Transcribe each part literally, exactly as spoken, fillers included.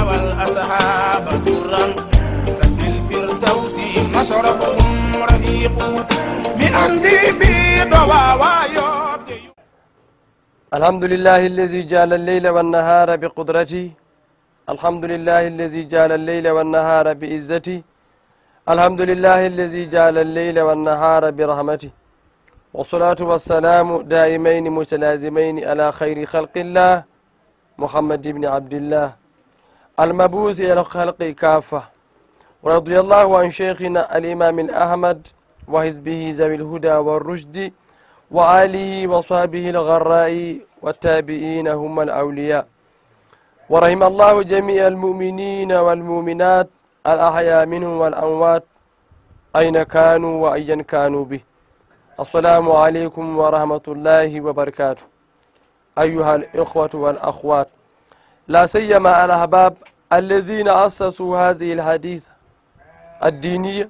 والأصحاب درا ففي الفردوس مشربهم رفيق. Mi anndi ɓiɗɗo waawaa yoɓde. الحمد لله الذي جعل الليل والنهار بقدرته. الحمد لله الذي جعل الليل والنهار بعزته. الحمد لله الذي جعل الليل والنهار برحمته. والصلاة والسلام دائمين متلازمين على خير خلق الله محمد بن عبد الله المبعوث إلى الخلق كافة. ورضي الله عن شيخنا الإمام الأحمد وحزبه ذوي الهدى والرشد وآله وصحبه الغراء والتابعين هم الأولياء. ورحم الله جميع المؤمنين والمؤمنات الأحياء منهم والأموات أين كانوا وأيا كانوا به. السلام عليكم ورحمة الله وبركاته. أيها الإخوة والأخوات، لا سيما الأحباب الذين أسسوا هذه الحديثة الدينية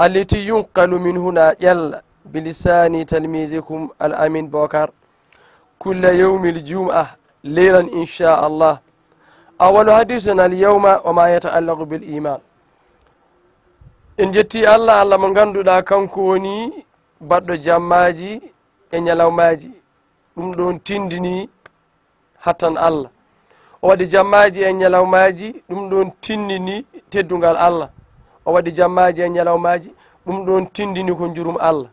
التي ينقل من هنا جل بلسان تلميذكم الأمين بوكر كل يوم الجمعة ليلا إن شاء الله. أول حديثنا اليوم وما يتعلق بالإيمان. En njetti Allah, Allah mo ngannduɗaa kanko woni baɗɗo jammaaji e ñalawmaaji. Ɗum ɗoon tindini hattan Allah. O waɗi jammaaji e ñalawmaaji, ɗum ɗoon tindini teddungal Allah. O waɗi jammaaji e ñalawmaaji, ɗum ɗoon tindini ko njurum Allah.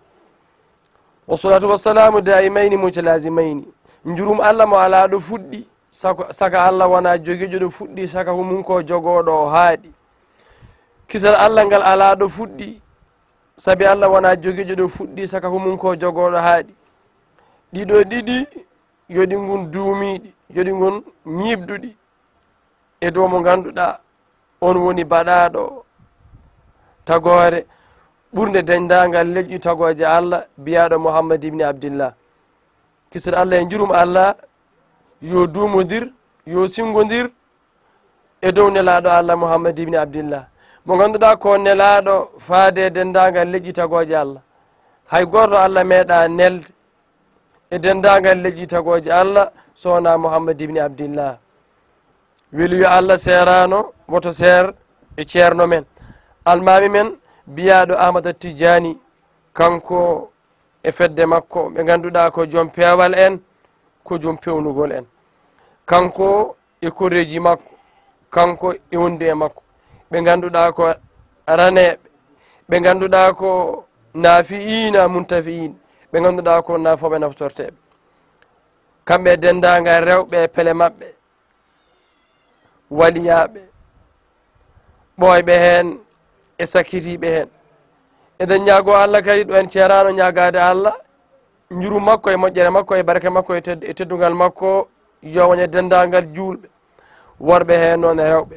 Wassalatu wassalamu daimaini mutalazimaini. Njurum Allah mo alaa ɗo fuɗɗi, sako, saka Allah wonaa jogiijo ɗo fuɗɗi, saka ko mum ko jogooɗo o haaɗi. Kisal Allah ngal alaa ɗo fuɗɗi, sabi Allah wonaa jogiijo ɗo fuɗɗi, saka ko mum ko jogooɗo haaɗi. Ɗiɗo ɗiɗi, yoɗi ngun duumiiɗi, yoɗi ngun ñiiɓduɗi e dow mo ngannduɗaa, on woni baɗaaɗo tagoore ɓurnde denndaangal leƴƴi tagooje Allah, biyaaɗo Muhammad ibni Abdillah. Kisal Allah e njurum Allah yo duumodir, yo sinngodir e dow nelaaɗo Allah Muhammad ibni Abdillah, mo ngannduɗaa ko nelaaɗo faade e denndaangal leƴƴi tagooje Allah. Hay gooto Allah meeɗaa nelde e denndaangal leƴƴi tagooje Allah so wonaa Muhammad ibni Abdillah. Weli yo Allah seeraano, woto seer e ceerno men, almaami men, biyaaɗo Ahmad Tijjaani, kanko e fedde makko, ɓe ngannduɗaa ko joom peewal en, ko joom peewnugol en. Kanko e koreeji makko, kanko e wonde e makko. Ɓe ngannduɗaa ko raneeɓe, ɓe ngannduɗaa ko naafi'iina muntafi'iin, ɓe ngannduɗaa ko nafooɓe naftorteeɓe. Kamɓe e denndaangal rewɓe e pele maɓɓe, waliyaaɓe, ɓooyɓe heen e sakkitiiɓe heen. Eɗen ñaagoo Allah kadi, ɗo en ceeraano ñaagaade Allah, njuru makko e moƴƴere makko e barke makko e ted-, e teddungal makko, yo woñe denndaangal juulɓe, worɓe heen noon e rewɓe,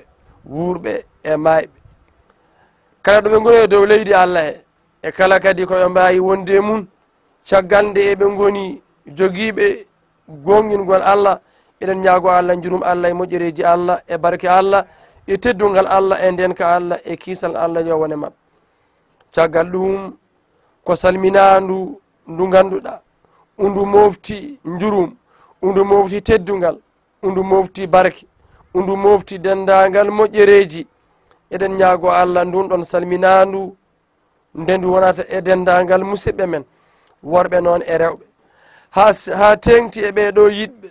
wuurɓe e maayɓe. Kala ɗo ɓe ngoni e dow leydi Allah he, e kala kadi ko ɓe mbaawi wonde e mum, caggal nde eɓe ngoni jogiiɓe goongingol Allah, eɗen ñaagoo Allah njurum Allah e moƴƴereeji Allah e barke Allah e teddungal Allah e ndeenka Allah e kiisal Allah yo wone maɓɓe. Caggal ɗum, ko salminaandu ndu ngannduɗaa, undu mofti njurum, undu mofti teddungal, undu mofti barke, undu mofti denndaangal moƴƴereeji. Eɗen ñaagoo Allah ndun ɗon salminaandu nde ndu wonata e denndaangal musidɓe men, worɓe noon e rewɓe. Haa s-, haa teeŋti e ɓee ɗoo yiɗɓe,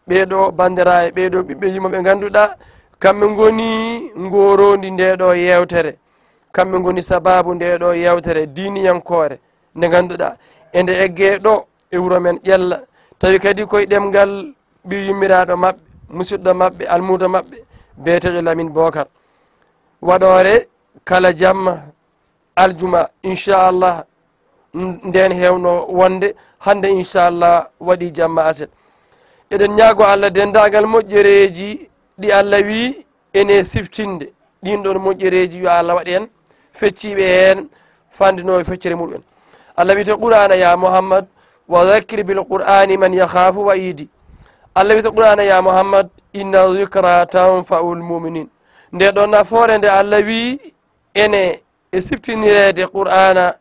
ɓee ɗoo banndiraaɓe, ɓee ɗoo ɓiɓɓe yumma ɓe ngannduɗaa, kamɓe ngoni ngooroondi ndee ɗoo yeewtere. Kamɓe ngoni sabaabu ndee ɗoo yeewtere diiniyankoore nde ngannduɗaa, eɗe eggee ɗoo e wuro men Ƴella. Tawi kadi koye ɗemngal ɓii yummiraaɗo maɓɓe, musidɗo maɓɓe, almuudo maɓɓe, biyeteeɗo Lamin Bookar. Waɗoore kala jamma, aljuma, inchallah, n-, ndeen heewno wonde, hannde inchallah waɗi jamma aset. Eɗen ñaagoo Allah denndaangal moƴƴereeji ɗi Allah wii ene siftinde, ɗiin ɗoon moƴƴereeji yo Allah waɗ en fecciiɓe heen, fanndinooɓe feccere muɗum en. Allah wiyte Qur'aana, "Ya Muhammad, wa dhakkir bil Qur'aani man yakhaafu wa'iidi." Allah wiyte Qur'aana, "Ya Muhammad, inna dhikra tanfa'ul mu'minin." Nde ɗoon nafoore nde Allah wii ene e siftinireede Qur'aana,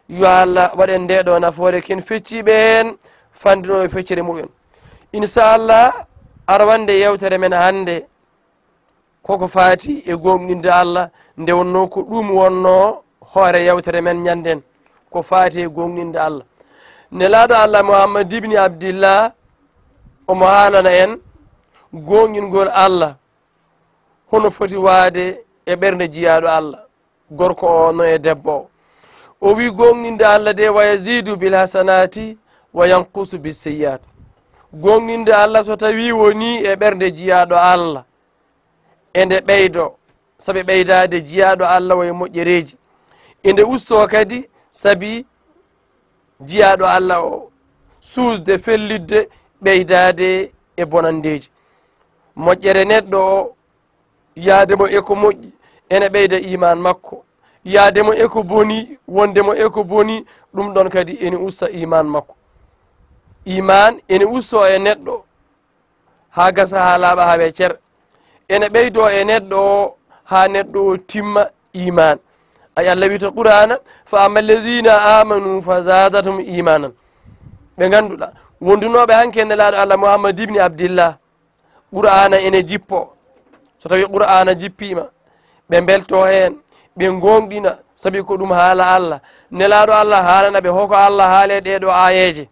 yo Allah waɗ en ndee ɗoo nafoore, ken fecciiɓe heen, fanndinooɓe feccere muɗum en. Inchallah, arwannde yeewtere men hannde, Koko faati e gooŋɗinde Allah, nde wonnoo ko ɗum wonnoo hoore yewtere men ñannden, ko faati e gooŋɗinde Allah. Nelaaɗo Allah Muhammad ibni Abdillah, omo haalana en gooŋɗingol Allah, hono foti waade e ɓernde jiyaaɗo Allah, gorko o no e debbo o. O wi gooŋɗinde Allah de, "Wa yazidu bil hasanati wa yanqusu bis sayyi'at." Gooŋɗinde Allah so tawi woni e ɓernde jiyaaɗo Allah, ende ɓeydo, sabi ɓeydaade jiyaaɗo Allah o e moƴƴereeji. Ende usto kadi, sabi jiyaaɗo Allah o suusde, fellitde, ɓeydaade e bonanndeeji. Moƴƴere neɗɗo o, yaade mo e ko moƴƴi, ene ɓeyda iimaan makko. Yaade mo e ko boni, wonde mo e ko boni, ɗum ɗon kadi ene usta iimaan makko. Iimaan ene usto e neɗɗo haa gasa, haa laaɓa, haa weecer. Ene ɓeydo e neɗɗo o haa neɗɗo o timma iimaan. Ay, Allah wi to Qur'aana, "Fa amma allazina amanu fa zadatum imanan." Ɓe ngannduɗaa, wondunooɓe hanki e Nelaaɗo Allah Muhammad ibni Abdillah, Qur'aana ene jippo. So tawi Qur'aana jippiima, ɓe mbelto heen, ɓe ngooŋɗina, sabi ko ɗum haala Allah. Nelaaɗo Allah haalana ɓe hoko Allah haali e ɗee ɗoo aayeeje.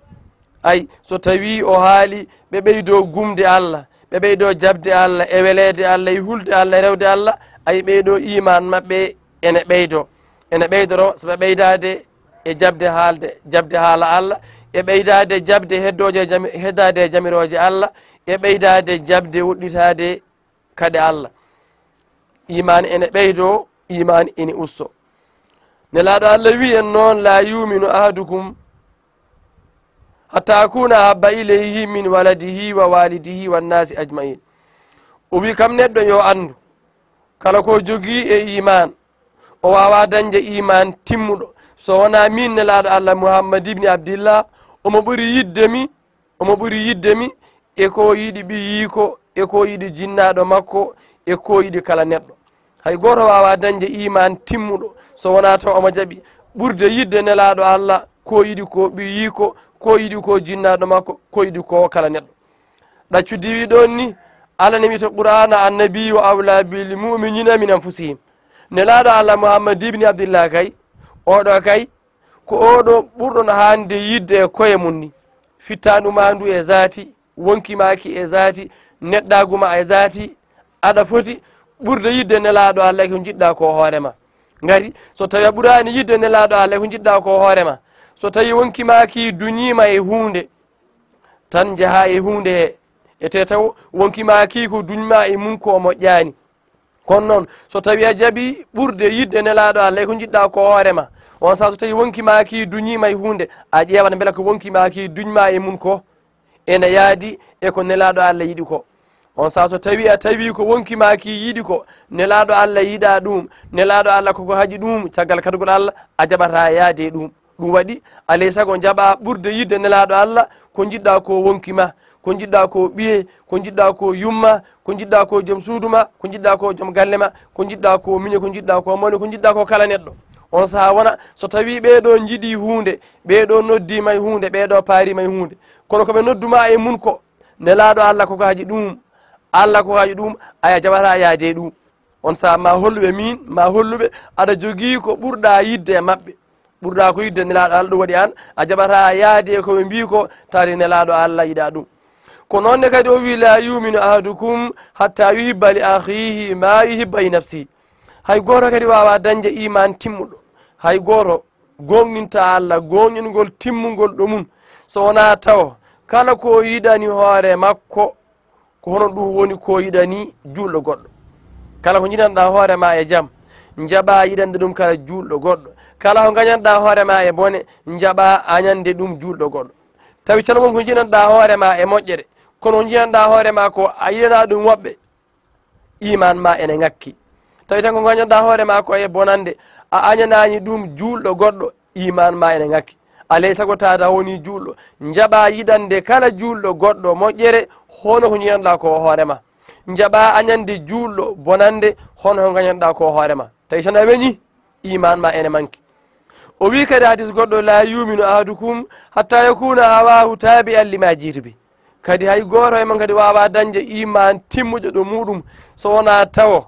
Ay, so tawi o haali, ɓe ɓeydo gumde Allah, ɓe ɓeydo jaɓde Allah, e weleede Allah, e hulde Allah, e rewde Allah, ay, ɓee ɗoo iimaan maɓɓe ene ɓeydo. Ene ɓeydoro, sabu ɓeydaade e jaɓde haalde, jaɓde haala Allah, e ɓeydaade jaɓde heddooje jami-, heddaade e jamirooje Allah, e ɓeydaade jaɓde woɗɗitaade kade Allah. Iimaan ene ɓeydo, iimaan ene usto. Nelaaɗo Allah wi en noon, "La yuminu ahadukum hatta akuna ahabba ilayhi min waladihi wa walidihi wan nasi ajmain." O wi kam neɗɗo yo anndu, kala ko jogii e iimaan, o waawaa dañde iimaan timmuɗo so wonaa miin Nelaaɗo Allah Muhammad ibni Abdillah, omo ɓuri yiɗde mi, omo ɓuri yiɗde mi e ko yiɗi ɓiyiiko, e ko yiɗi jinnaaɗo makko, e ko yiɗi kala neɗɗo. Hay gooto waawaa dañde iimaan timmuɗo so wonaa taw omo jaɓi ɓurde yiɗde Nelaaɗo Allah, ko yiɗi ko ɓiyiiko, ko yiɗi ko jinnaaɗo makko, ko yiɗi ko kala neɗɗo. Ɗaccu diwi ɗoon ni, Allah ne wiita Qur'aana, "Annabiyyu awla bil mu'minina min anfusihim." Nelaaɗo Allah Muhammad ibni Abdillah kay, oɗo kay, ko oɗo ɓurɗon haande yiɗde e koye mum ni. Fittaandu maa ndu e zaati, wonki maa ki e zaati, neɗɗaagu maa e zaati, aɗa foti ɓurde yiɗde Nelaaɗo Allah e ko njiɗɗaa ko hoore ma. Ngati, so tawi a ɓuraani yiɗde Nelaaɗo Allah e ko njiɗɗaa ko hoore ma, so tawi wonki maa ki duñiima e huunde, tan njahaa e huunde he, e te taw wonki maa ki ko duñmaa e mum ko moƴƴaani. Kono noon, so tawi a jaɓi ɓurde yiɗde Nelaaɗo Allah e ko njiɗɗaa ko hoore ma, on saa so tawi wonki maa ki duñiima e huunde, a ƴeewat mbela ko wonki maa ki duñmaa e mum ko ene yaadi e ko Nelaaɗo Allah yiɗi ko. On saa so tawi a tawi ko wonki maa ki yiɗi ko, Nelaaɗo Allah yiɗaa ɗum, Nelaaɗo Allah koko haƴi ɗum, caggal kadugol Allah, a jaɓataa yaade e ɗum. Ɗum waɗi, alay sago njaɓaa ɓurde yiɗde Nelaaɗo Allah, ko njiɗɗaa ko wonki ma, ko njiɗɗaa ko ɓiye, ko njiɗɗaa ko yumma, ko njiɗɗaa ko joom suudu ma, ko njiɗɗaa ko joom galle ma, ko njiɗɗaa ko miñe, ko njiɗɗaa ko mawni, ko njiɗɗaa ko kala neɗɗo. On sahaa wona, so tawi ɓee ɗoo njiɗii huunde, ɓee ɗoo noddii ma e huunde, ɓee ɗoo paarii ma e huunde. Kono ko ɓe noddu ma e mum ko, Nelaaɗo Allah koko haƴi ɗum, Allah koko haƴi ɗum, aya jaɓataa yaade e ɗum. On sahaa ma hollu ɓe miin, ma hollu ɓe aɗa jogii ko ɓurɗaa yiɗde e maɓɓe. Ɓurɗaa ko yiɗde Nelaaɗo Allah, ɗum waɗi aan a jaɓataa yaade e ko ɓe mbii ko, taade Nelaaɗo Allah yiɗaa ɗum. Ko noon ne kadi o wii, "La yuminu ahadukum hatta yuhibba li akhihi ma yuhibba li nafsihi." Hay gooto kadi waawaa dañde iimaan timmuɗo. Hay gooto gooŋɗintaa Allah gooŋɗingol timmungol ɗo mum, so wonaa taw kala ko yiɗani hoore makko, ko hono ɗum woni ko yiɗani juulɗo goɗɗo. Kala ko njiɗanɗaa hoore ma e jam, njaɓaa yiɗande ɗum kala juulɗo goɗɗo. Kala ko ngañanɗaa hoore ma e bone, njaɓaa añande ɗum juulɗo goɗɗo. Tawi tan won ko njiɗanɗaa hoore ma e moƴƴere, kono ko njiɗanɗaa hoore ma ko a yiɗanaa ɗum woɓɓe, iimaan ma ene ŋakki. Tawi tan ko ngañanɗaa hoore ma ko e bonande, a añanaani ɗum juulɗo goɗɗo, iimaan ma ene ŋakki. Alay sago taada woni juulɗo, njaɓaa yiɗande kala juulɗo goɗɗo moƴƴere, hono ko njiɗanɗaa ko hoore ma. Njaɓaa añande juulɗo bonande, hono ko ngañanɗaa ko hoore ma. Tawi tan a weñi, iimaan ma ene manki. O wii kadi hadis goɗɗo, "La yuminu ahadukum hatta yakuna hawahu tabi'an lima jiitu bi." Kadi hay gooto e mon kadi waawaa dañde iimaan timmuɗo ɗo muuɗum, so wonaa tawo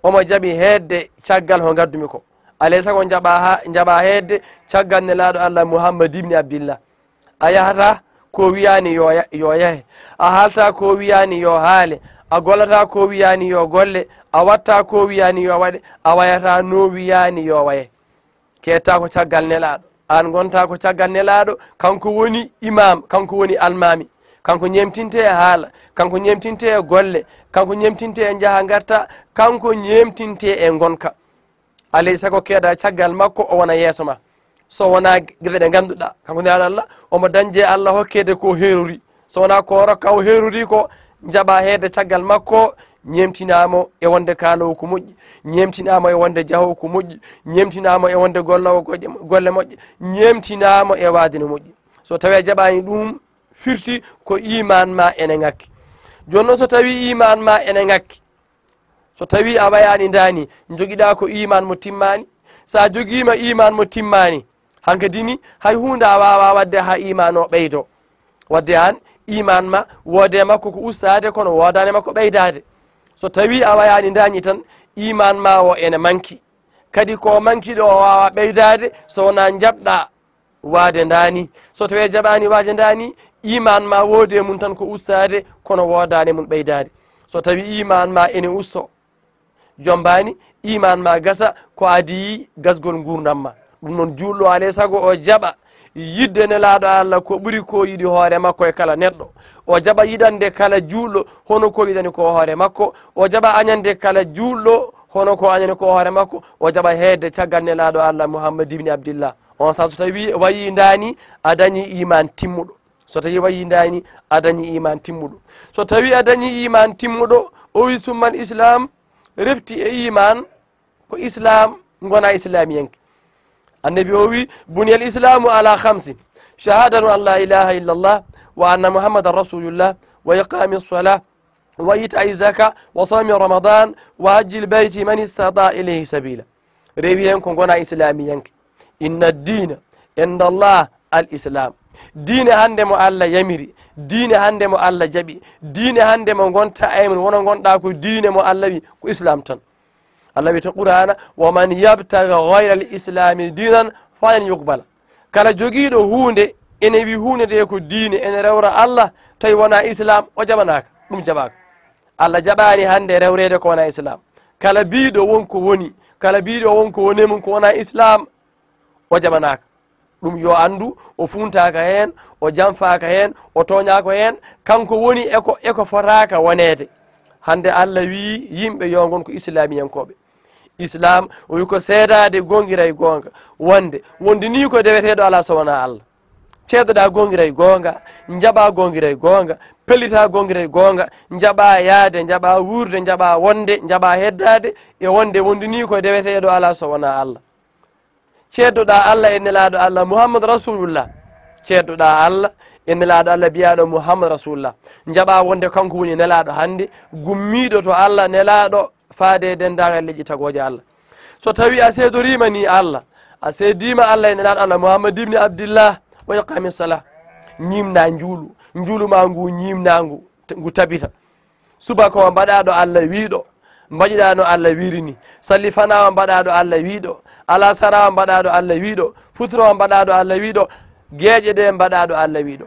omo jaɓi heedde caggal ko ngaddumi ko. Alay sago njaɓa ha, njaɓa heedde caggal Nelaaɗo Allah Muhammad ibni Abdillah. A yahata ko wiyaani yo ya-, yo yahe. A haalta ko wiyaani yo haale. A gollata ko wiyaani yo golle. A watta ko wiyaani yo waɗe. A wayata no wiyaani yo waye. Keetta ko caggal Nelaaɗo. Aan ngonta ko caggal Nelaaɗo. Kanko woni imaam, kanko woni almaami. Kanko ñeemtinte e haala. Kanko ñeemtinte e golle. Kanko ñeemtinte e njaha ngarta. Kanko ñeemtinte e ngonka. Alay sago keeda caggal makko, o wona yeeso ma. So wonaa geɗe ɗe ngannduɗaa, kanko Nelaaɗo Allah, omo dañde Allah hokkeede ko heerori. So wonaa ko rokka o heerori ko, njaɓa heedde caggal makko, ñeemtinaa mo e wonde kaaloowo ko moƴƴi, ñeemtinaa mo e wonde jahoowo ko moƴƴi, ñeemtinaa mo e wonde golloowo goƴƴe, golle moƴƴe, ñeemtinaa mo e waade no moƴƴi. So tawii a jaɓaani ɗum, firti ko iimaan ma ene ŋakki. Jooni noon, so tawii iimaan ma ene ŋakki, so tawii a wayaani ndaani, njogiɗaa ko iimaan mo timmaani. So a jogiima iimaan mo timmaani, hankadi ni, hay huunde a waawaa waɗde haa iimaan o ɓeydo. Waɗde aan, iimaan ma, woodee makko ko ustaade, kono woodaani makko ɓeydaade. So tawii a wayaani ndaani tan, iimaan ma o ene manki. Kadi ko manki ɗo o waawaa ɓeydaade, so wonaa njaɓɗaa waade ndaani. So tawii a jaɓaani waade ndaani, iimaan ma woodi e mum tan ko ustaade, kono woodaani e mum ɓeydaade. So tawii iimaan ma ene usto, jommbaani, iimaan ma gasa, ko adii gasgol nguurndam ma. Ɗum noon, juulɗo alaa e sago o jaɓa yiɗde Nelaaɗo Allah ko ɓuri ko yiɗi hoore makko e kala neɗɗo. O jaɓa yiɗande kala juulɗo hono ko yiɗani ko hoore makko. O jaɓa añande kala juulɗo hono ko añani ko hoore makko. O jaɓa heedde caggal Nelaaɗo Allah Muhammad ibni Abdillah. On saan, so tawii wayii ndaani, a dañii iimaan timmuɗo. So tawii wayii ndaani, a dañii iimaan timmuɗo. So tawii a dañii iimaan timmuɗo, o wi summal Islaam, refti e iimaan, ko Islaam, ngona Islaamiyanke. Annabi o wi, "Buniyal Islaamu ala khamsin, shahadatu an la ilaha illallah, wa anna Muhammadan rasulullah, wa iqami salah, wa ita'i zaka, wa sawmi Ramadan, wa hajjil bayti man istata ilayhi sabila." Rewi heen ko ngona Islaamiyanke. "Inna diina inda Allah al Islam." Diine hannde mo Allah yamiri, diine hannde mo Allah jaɓi, diine hannde mo ngonta e mum, wona ngonɗa ko diine mo Allah wi, ko Islaam tan. Allah wi to Qur'aana, "Wa man yabtaghi ghayra al Islami diinan falan yuqbala." Kala jogiiɗo huunde, ene wi huunde nde ko diine, ene rewra Allah, tawi wona Islaam, o jaɓanaaka, ɗum jaɓaaka. Allah jaɓaani hannde rewreede ko wona Islaam. Kala biiɗo won ko woni, kala biiɗo won ko woni mum ko wona Islaam, o jaɓanaaka. Ɗum yo anndu, o fuuntaaka heen, o janfaaka heen, o tooñaaka heen, kanko woni e ko, e ko fotaaka woneede. Hannde Allah wii yimɓe yo ngon ko islaamiyankooɓe. Islaam, o wi ko seedaade goongira e goonga, wonde, wonde nii ko deweteeɗo alaa so wonaa Allah. Ceedoɗaa goongira e goonga, njaɓaa goongira e goonga, pellitaa goongira e goonga, njaɓaa yaade, njaɓaa wuurde, njaɓaa wonde, njaɓaa heddaade, e wonde, wonde nii ko deweteeɗo alaa so wonaa Allah. Ceedoɗaa Allah e Nelaaɗo Allah Muhammad Rasulullah. Ceedoɗaa Allah e Nelaaɗo Allah biyaaɗo Muhammad Rasulullah. Njaɓaa wonde kanko woni Nelaaɗo hannde, gummiiɗo to Allah, Nelaaɗo faade e denndaangal leƴƴi tagooje Allah. So tawii a seedoriima ni Allah, a seediima Allah e Nelaaɗo Allah Muhammad ibni Abdillah, wa iqami salah. Ñiimnaa njuulu, njuulu ma ngu ñiimnaa ngu, ngu tabita. Subaka o mbaɗaa ɗo Allah wiiɗo, mbaɗiɗaa no Allah wiiri ni. Sallifanaa o mbaɗaa ɗo Allah wiiɗo, alasara o mbaɗaa ɗo Allah wiiɗo, futuro o mbaɗaa ɗo Allah wiiɗo, geeƴe ɗe mbaɗaa ɗo Allah wiiɗo.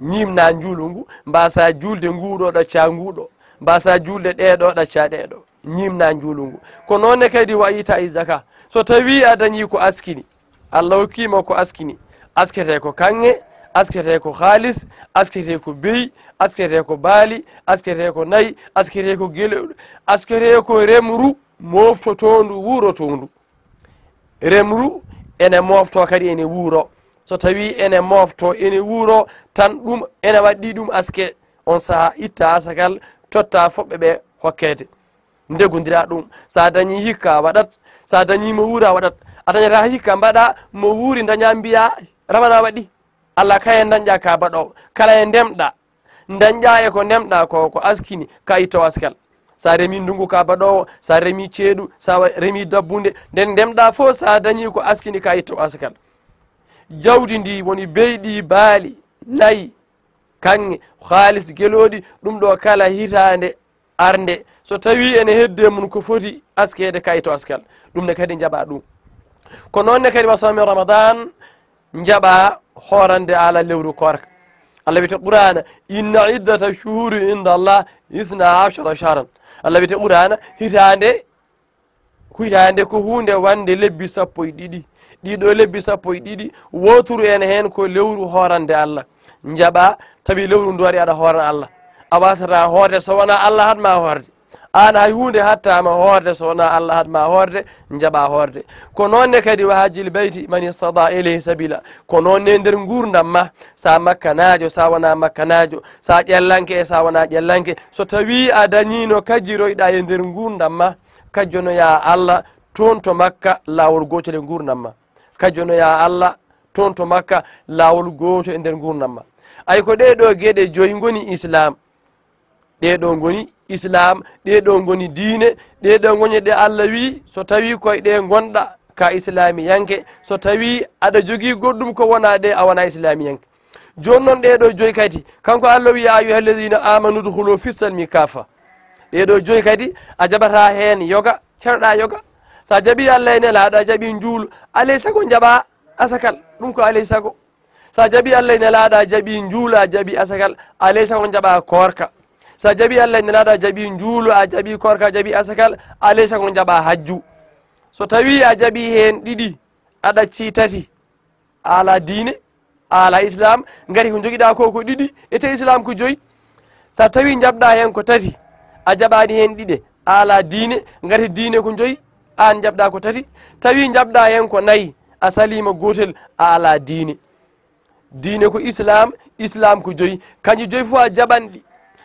Ñiimnaa njuulu ngu, mbaasaa juulde nguuɗo ɗaccaa nguuɗo, mbaasaa juulde ɗeeɗo ɗaccaa ɗeeɗo. Ñiimnaa njuulu ngu. Ko noon ne kadi wa ita'i zaka. So tawii a dañii ko askini, Allah hokkii ma ko askini. Asketee ko kaŋŋe, asketee ko haalis, asketee ko beyi, asketee ko baali, asketee ko nayi, asketee ko gele, asketee ko remru moftotoondu, wuurotoondu. Remru ene moftoo kadi ene wuuroo. So tawii ene moftoo, ene wuuroo, tan ɗum ene waɗɗii ɗum aske. On sahaa ittaa asakal, tottaa fof ɓe ɓe hokkeede. Ndegondiraa ɗum. So a dañii hikka, a waɗat. So a dañii mo wuura, a waɗat. A dañataa hikka, mbaɗaa mo wuuri, dañaa mbiyaa, rawana waɗi. Allah kaye dañƴaa ka baɗoowo. Kala e ndemɗaa, dañƴaa e ko ndemɗaa ko, ko askini, ka itto askal. So a remii ndunngu ka baɗoowo, so a remii ceeɗu, so a wa-, remii dabbunde, nden ndemɗaa fof, so a dañii ko askini, ka itto askal. Jawdi ndi woni beyɗi, baali, nayi, Kaŋŋe, haalis, gelooɗi, ɗum ɗo kala hitaande arnde. So tawii ene hedde mum ko foti askeede kayto askal, ɗum ne kadi njaɓaa ɗum. Ko noon ne kadi wa sawmi Ramadan, njaɓaa hoorande ala lewru koorka. Allah wiyete Qur'aana, "Inna iddata shuhuri inda Allah isna ashara shahran." Allah wiyete Qur'aana, hitaande, hitaande ko huunde wonde lebbi sappo e ɗiɗi. Ɗiɗo lebbi sappo e ɗiɗi, wooturu en heen ko lewru hoorande Allah. Njaɓaa, tawi lewru ndu ari aɗa hoorana Allah. A waasataa hoorde so wonaa Allah haɗ ma hoorde. Aan hay huunde haɗtaa ma hoorde so wonaa Allah haɗ ma hoorde, njaɓaa hoorde. Ko noon ne kadi wa hajjil bayti man istata ilayhi sabila. Ko noon ne nder nguurndam ma, sa makkanaajo, sa wonaa makkanaajo, sa ƴellanke e sa wonaa ƴellanke, so tawii a dañiino kajiroyɗaa e nder nguurndam ma, kajjonoyaa Allah toon to Makka laawol gootol e nguurndam ma. Kajjonoyaa Allah toon to Makka laawol gootol e nder nguurndam ma. Ay ko ɗee ɗoo geɗe joyi ngoni Islaam. Ɗee ɗoo ngoni Islaam, ɗee ɗoo ngoni diine, ɗee ɗoo ngoni ɗe Allah wii, so tawii koye ɗe ngonɗaa ka Islaamiyanke, so tawii aɗa jogii goɗɗum ko wonaa ɗe, a wonaa Islaamiyanke. Jooni noon ɗee ɗoo joyi kadi, kanko Allah wii, "Ya ayyuha alladina amanu udkhulu fi salmi kafa." Ɗee ɗoo joyi kadi, a jaɓataa heen yoga, ceerɗaa yoga. So a jaɓii Allah e Nelaaɗo, a jaɓii njuulu, alay sago njaɓaa asakal. Ɗum ko alay sago. So a jaɓii Allah e Nelaaɗo, a jaɓii njuulu, a jaɓii asakal, alay sago njaɓaa koorka. So a jaɓii Allah e Nelaaɗo, a jaɓii njuulu, a jaɓii koorka, a jaɓii asakal, alay sago njaɓaa hajju. So tawii a jaɓii heen ɗiɗi, a ɗaccii tati, a alaa diine, a alaa Islaam, ngati ko njogiɗaa ko ko ɗiɗi, ete Islaam ko joyi. So tawii njaɓɗaa heen ko tati, a jaɓaani heen ɗiɗe, a alaa diine, ngati diine ko joyi, aan njaɓɗaa ko tati. Tawii njaɓɗaa heen ko nayi, a saliima gootel, a alaa diine. Diine ko Islaam, Islaam ko joyi. Kanji joyi fof a jaɓan ɗi,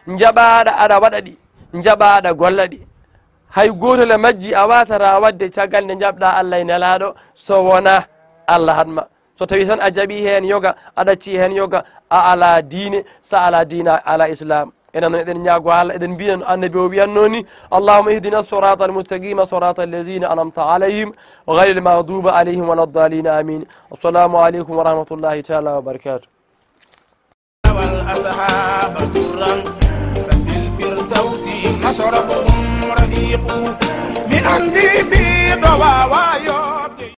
njaɓaa aɗa, aɗa waɗa ɗi, njaɓaa aɗa golla ɗi. Hay gootel e majji a waasataa waɗde caggal nde njaɓɗaa Allah e Nelaaɗo, so wonaa Allah haɗ ma. So tawii tan a jaɓii heen yoga, a ɗaccii heen yoga, a alaa diine, so a alaa diine, a alaa Islaam. Enen noon eɗen ñaagoo Allah, eɗen mbiya no Annabi o wiyatnoo ni, "Allahumma ihdina sirata almustaqima, sirata allazina an'amta alayhim, ghayril maghdubi alayhim wala ddallin, amin." Assalamu aleykum wa rahmatullahi taala wa barakatuh. Wal ashaba turran.